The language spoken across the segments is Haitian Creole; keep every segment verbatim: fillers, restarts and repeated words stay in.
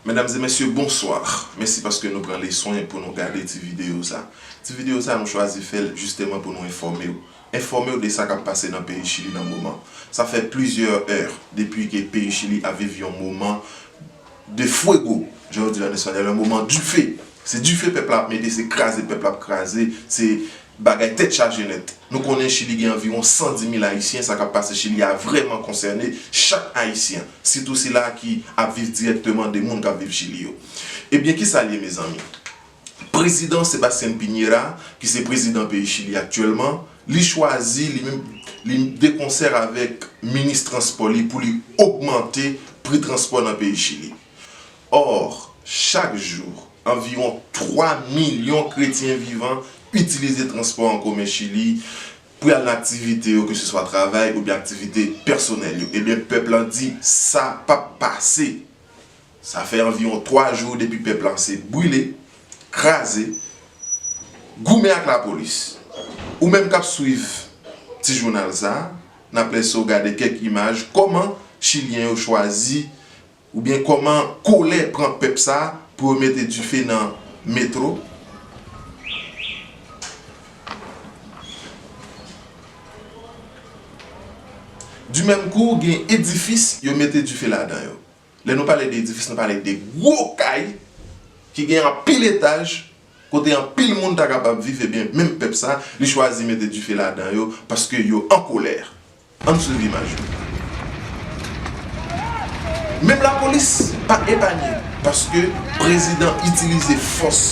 Medam e mesye, bonswa. Mèsi paske nou pran le swen pou nou gade ti videyo sa. Ti videyo sa, nou chwazi fè l jisteman pou nou enfòme w. Enfòme w de sa k ap pase nan peyi Chili nan moman. Sa fè plizyè è depi ke peyi Chili ap viv yon moman de fuego, jan yo di l an espanyòl, yon moman dife. Se dife pèp la ap mete, se kraze pèp la ap kraze, se bagay tèt chaje nèt. Nou konnen Chili gen anviwon san di mil Ayisyen, sa k ap pase Chili a vrèman konsène chak Ayisyen, sitou sila ki ap viv dirèkteman de moun k ap viv Chili yo. Ebyen, kisa l ye, mezanmi? Prezidan Sebastián Piñera, ki se prezidan peyi Chili aktyèlman, li chwazi, li menm, li de konsè avèk minis transpò li pou li ogmante pri transpò nan peyi Chili. Or, chak jou, anviwon twa milyon kretyen vivan itilize transpò an komen Chili pou y al nan aktivite yo, keseswa travay oubyen aktivite pèsonèl yo. Ebyen, pèp lan di sa p ap pase. Sa fè anviwon twa jou depi pèp lan se brile, kraze, goumen ak lapolis. Ou menm k ap swiv ti jounal sa a, n ap lese w gade kèk imaj kòman Chilyen yo chwazi oubyen kòman kolè pran pèp sa a pou yo mete dife nan metro. Du menm kou, gen edifis yo mete dife ladan yo. Lè nou pale de edifis, nou pale de gwo kay ki gen anpil etaj, kote anpil moun ta kapab viv, ebyen, menm pèp sa, li chwazi mete dife ladan yo paske yo an kolè. Ann swiv imaj yo. Menm lapolis pa epanye, paske prezidan itilize fòs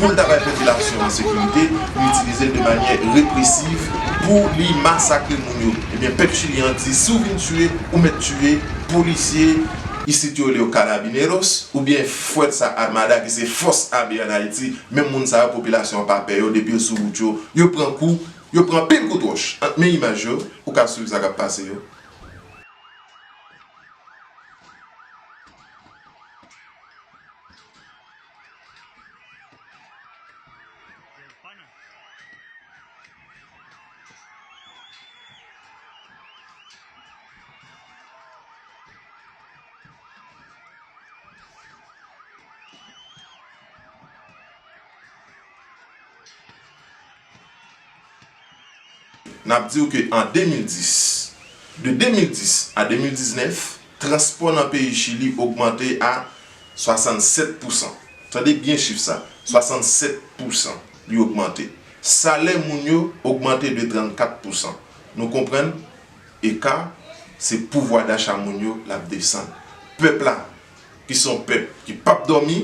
pou l ta bay popilasyon an sekirite, li itilize l de manyè represiv pou li masakre moun yo. Ebyen, pèp chilyen an di, si w vin tiye, ou mèt tiye, polisye, isit yo rele yo carabineros, oubyen Fuerza Armada, ki se fòs ame ann Ayiti, menm moun sa yo, popilasyon an pa pè yo, depi yo sou wout yo, yo pran kou, yo pran pil kout wòch. Men imaj yo, ou ka swiv sa k ap pase yo. N ap di w ke an de mil dis, de de mil dis a de mil diznèf, transpò nan peyi Chili ogmante a swasannsèt pousan. Tande byen chif sa, swasannsèt pousan li ogmante. Salè moun yo ogmante de trannkat pousan. Nou konprann? Eka, se pouvwa dacha moun yo l ap desann. Pèp la, ki se yon pèp ki p ap dòmi,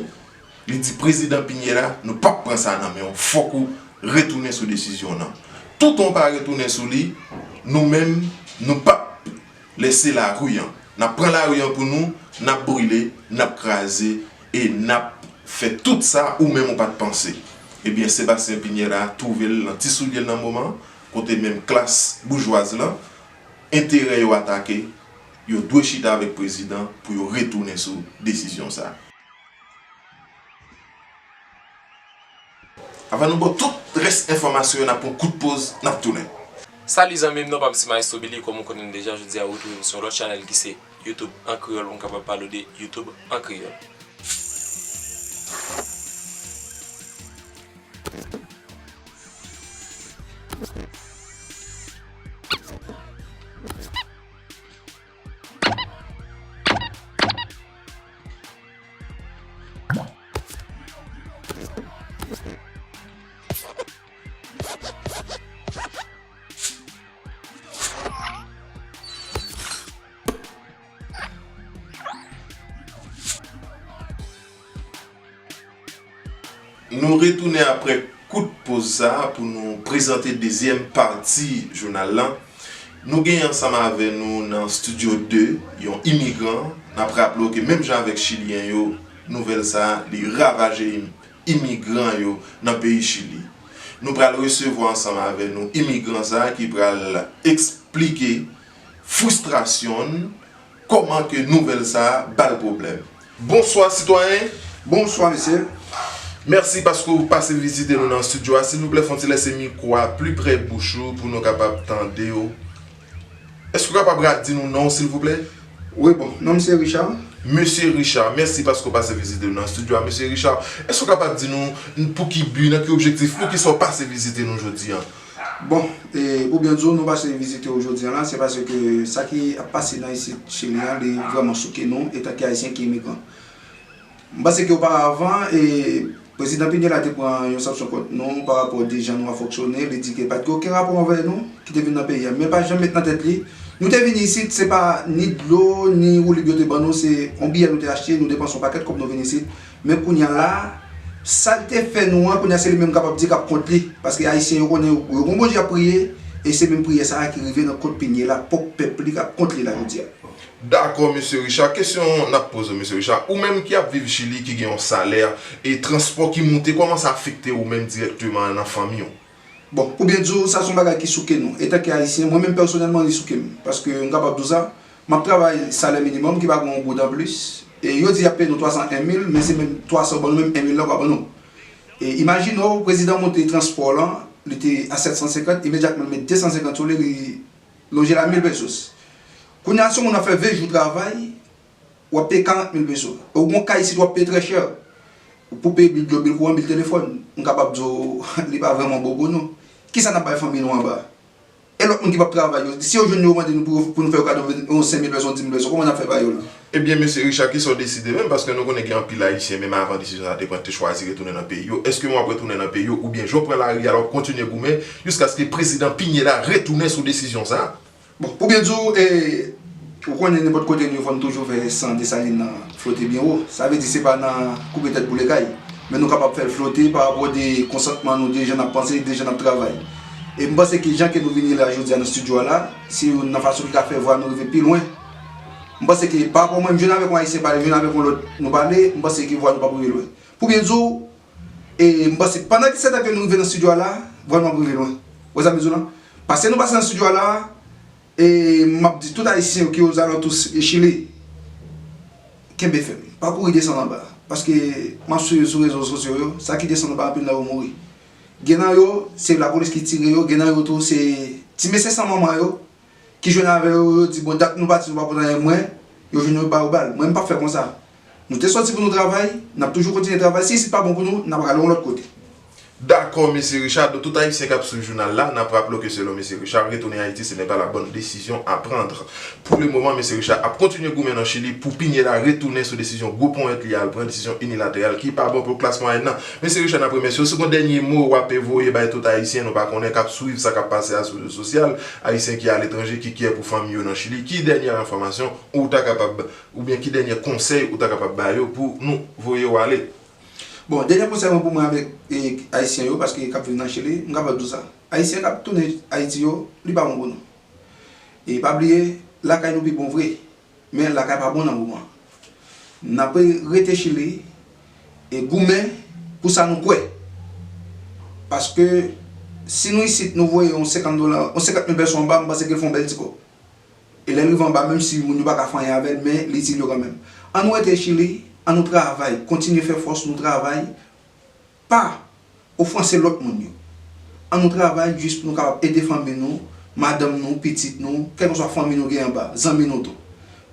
li di prezidan Piñera, nou p ap pran sa nan men w, fòk ou retounen sou desizyon w nan. Toutan w pa retounen sou li, nou menm, nou p ap lese lari an. N ap pran lari an pou nou, n ap brile, n ap kraze, e n ap fè tout sa ou menm ou pa t panse. Ebyen, Sebastien Piñera twouve l nan ti soulye l nan moman, kote menm klas boujwaz lan, enterè yo atake, yo dwe chita avèk prezidan pou yo retounen sou desizyon sa. Avan nou ba w tout rès enfòmasyon yo, n ap pran kout poz, n ap tounen. Salut zanmi m, non pa m se Maestro Billy, kòm ou konnen l deja, jodi a ou retwouve m sou yon lòt chanèl ki se YouTube an kreyòl, pou m kapab pale w de YouTube an kreyòl. Nou retounen aprè kout poz sa a pou nou prezante dezyèm pati jounal lan. Nou gen ansanm avè nou nan estidyo de yon imigran. N ap raple w ke menm jan avèk Chilyen yo, nouvèl sa a, li ravaje im-, imigran yo nan peyi Chili. Nou pral resevwa ansanm avè nou imigran sa a ki pral eksplike fristrasyon l, kòman ke nouvèl sa a ba l pwoblèm. Bonswa, sitwayen. Bonswa, mesye. Mèsi paske w pase vizite nou nan estidyo a. Silvouplè, fè w ti lese mikwo a pli prè bouch ou pou nou kapab tande w. Èske w kapab ra-, di nou non w, silvouplè? Wi, bon, non m se Richard. Mesye Richard, mèsi paske w pase vizite nou nan estidyo a. Mesye Richard, èske w kapab di nou pou ki bi, nan ki objektif, pou ki sa w pase vizite nou jodi a? Bon, e, pou byen di w, nou pase vizite w jodi a la, se paske sa ki ap pase nan isit Chili a, li vrèman souke nou, etan ke Ayisyen ki imigran. M panse ke oparavan, e, Prezidan Piñera te pran yon sanksyon kont nou pa rapò de jan nou ap fonksyone. Li di ke pa t gen okenn rapò anvè nou ki te vin nan peyi a. Men pa janm met nan tèt li, nou te vini isit, se pa ni dlo, ni woulib yo te ban nou, se yon biyè nou te achte, nou depanse yon pakèt kòb nou vin isit. Men kounye a la, sa l te fè nou an, kounye a se li menm kapab di k ap kont li. Paske Ayisyen yo konnen yo, yo gon Bondye y ap priye, e se menm priyè sa a ki rive nan kont Piñera, pwòp pèp li k ap kont li la jodi a. Dakò, mesye Richard. Kesyon n ap poze w, mesye Richard. Ou menm ki ap viv Chili, ki gen yon salè e transpò ki moute, kòman sa afekte ou menm dirèkteman nan fanmi w? Bon, pou byen di w, sa se yon bagay ki souke nou. Etan ke Ayisyen, mwen menm pèsonèlman, li souke m. Paske m kapab di w sa, m ap travay salè minimòm ki pa gen yon goud anplis. E yo di y ap peye nou twa san en mil, men se menm twa san yo ban nou, menm en mil la yo pa ban nou. E imajine w, prezidan monte transpò lan, li te a sèt san senkant, imedyatman l met de san senkant sou li, li lonje l a mil pesos. Kounye a, si yon moun ap fè ven jou travay, w ap peye karant mil peso. E w gen yon kay isit, w ap peye trè chè. Pou peye bil dlo, bil kouran, bil telefòn, m kapab di w, li pa vrèman bon pou nou. Kisa n ap bay fanmi nou anba? E lòt moun ki p ap travay yo, si yo jwenn yo, yo mande nou pou, pou nou fè yo kado yon senk mil peso, yon dis mil peso, kòman n ap fè ba yo l? Ebyen, mesye Richard, kisa w deside menm? Paske nou konnen gen anpil Ayisyen, menm avan desizyon sa a te pran, te chwazi retounen nan peyi yo. Èske w ap retounen nan peyi w, oubyen jan w pran lari a la, w ap kontinye goumen jiskaske prezidan Piñera retounen sou desizyon sa a? Bon, pou byen di w, e, ou konnen nenpòt kote nou ye, fò n toujou fè san Desalin nan flote byen wo. Sa vle di se pa nan koupe tèt boule kay. Men nou kapab fè l flote pa rapò de konsantman nou, de jan n ap panse, de jan n ap travay. E m panse ke jan ke nou vini la jodi a nan estidyo a la, se youn nan fason ki ka fè vwa nou rive pi lwen. M panse ke pa rapò mwen, m jwenn avèk yon Ayisyen pale, jwenn avèk yon lòt nou pale, m panse ke vwa nou p ap rive lwen. Pou byen di w, e m panse pandan ki se tan ke nou rive nan estidyo a la, vwa nou ap rive lwen. Ou wè sa m di w lan? Paske nou pase nan estidyo a la, e m ap di tout Ayisyen yo ki ozalantou Chili, kenbe fèm. Pa kouri desann anba. Paske m ap swiv sou rezo sosyo yo, sa ki desann anba anpil nan yo mouri. Gen nan yo, se lapolis ki tire yo, gen nan yo tou, se ti mesye san manman yo, ki jwenn avè yo, yo di, "Bon, dat nou pati, nou pa pote anyen." Mwen, yo jwenn yo ba yo bal. Mwen, m p ap fè konsa. Nou te sòti pou nou travay, n ap toujou kontinye travay. Si isit pa bon pou nou, n ap rale yon lòt kote. Dakò, mesye Richard. Donk, tout Ayisyen k ap swiv jounal la, n ap raple w ke selon mesye Richard, retounen Ayiti, ce n'est pas la bonne décision à prendre. Pour le moment, mesye Richard ap kontinye goumen nan Chili pou Piñera retounen sou desizyon gwo ponyèt li a, al pran desizyon inilateral ki pa bon pou klas mwayèn nan. Mesye Richard, n ap remèsye w. Si w gen yon dènye mo w ape voye bay tout Ayisyen, nou pa konnen, k ap swiv sa k ap pase a sou rezo sosyal, Ayisyen ki aletranje, ki kyè pou fanmi yo nan Chili, ki dènyè enfòmasyon ou ta kapab, oubyen ki dènyè konsèy ou ta kapab ba yo pou nou voye w ale? Bon, dènyè konsèy mwen pou mwen avèk, e, Ayisyen yo, paske k ap viv nan Chili, m kapab di w sa. Ayisyen k ap tounen Ayiti yo, li pa bon pou nou. E pa bliye, lakay nou pi bon vre. Men lakay pa bon nan moman. N ap rete Chili e goumen pou sa nou kwè. Paske si nou isit, nou voye yon senkant dola, yon senkant mil pèso anba, m panse ke l fè yon bèl ti kòb. E lè l rive anba, menm si moun yo pa ka fè anyen avè l, men li itil yo kanmenm. An nou rete Chili, an nou travay, kontinye fè fòs nou travay, pa ofanse lòt moun yo. An nou travay jis pou nou kapab ede fanmi nou, madanm nou, pitit nou, kèlkeswa fanmi nou gen anba, zanmi nou tou.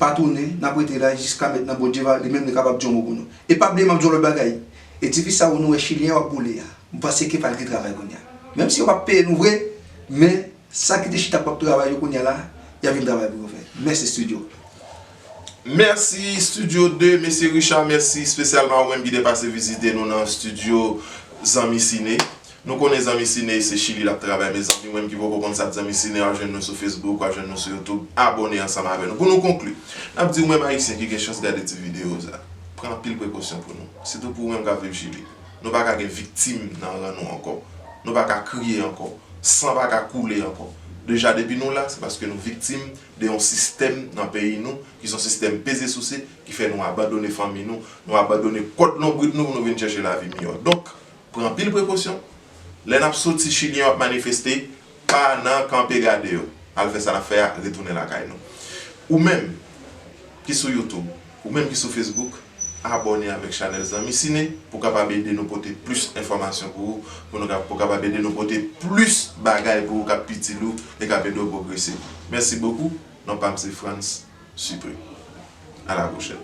Pa tounen, n ap rete la jiska mentnan Bondye va, li menm li kapab di yon mo pou nou. E pa bliye m ap di yon lòt bagay. Edifis sa yo nou wè Chilyen yo ap boule a, m panse ke fò l gen travay kounye a. Menm si yo p ap peye nou vre, men sa ki te chita p ap travay yo kounye a la, y ap vin travay pou yo fè. Mèsi, Studio. Mèsi, Studio de, mesye Richard, mèsi espesyalman ou menm ki te pase vizite nou nan Studio Zanmi Sine. Nou konnen Zanmi Sine se Chili l ap travay, mezanmi, ou menm ki poko konn sa k Zanmi Sine, w ap jwenn nou sou Facebook, w ap jwenn nou sou YouTube, abòne ansanm avè nou. Pou nou konkli, n ap di ou menm Ayisyen ki gen chans gade ti videyo sa, pran anpil prekosyon pou nou, sitou pou ou menm k ap viv Chili. Nou pa ka gen viktim nan ran nou ankò. Nou pa ka kriye ankò. San pa ka koule ankò. Deja, depi nou la, se paske nou viktim de yon sistèm nan peyi nou, ki se yon sistèm peze souse, ki fè nou abandone fanmi nou, nou abandone kòd lonbrit nou pou nou vin chèche lavi miyò. Donk, pran anpil prekosyon. Lè n ap soti, Chilyen yo ap manifeste, pa nan kanpe gade yo. Al fè sa n ap fè a, retounen lakay nou. Ou menm ki sou YouTube, ou menm ki sou Facebook, abòne avèk chanèl Zanmi Sine pou w kapab ede nou pote plis enfòmasyon pou ou, pou nou kap-, pou w kapab ede nou pote plis bagay pou ou k ap itil ou e k ap ede w pwogrese. Mèsi bokou. Non pa m se Frantz Supré. A la pwochèn.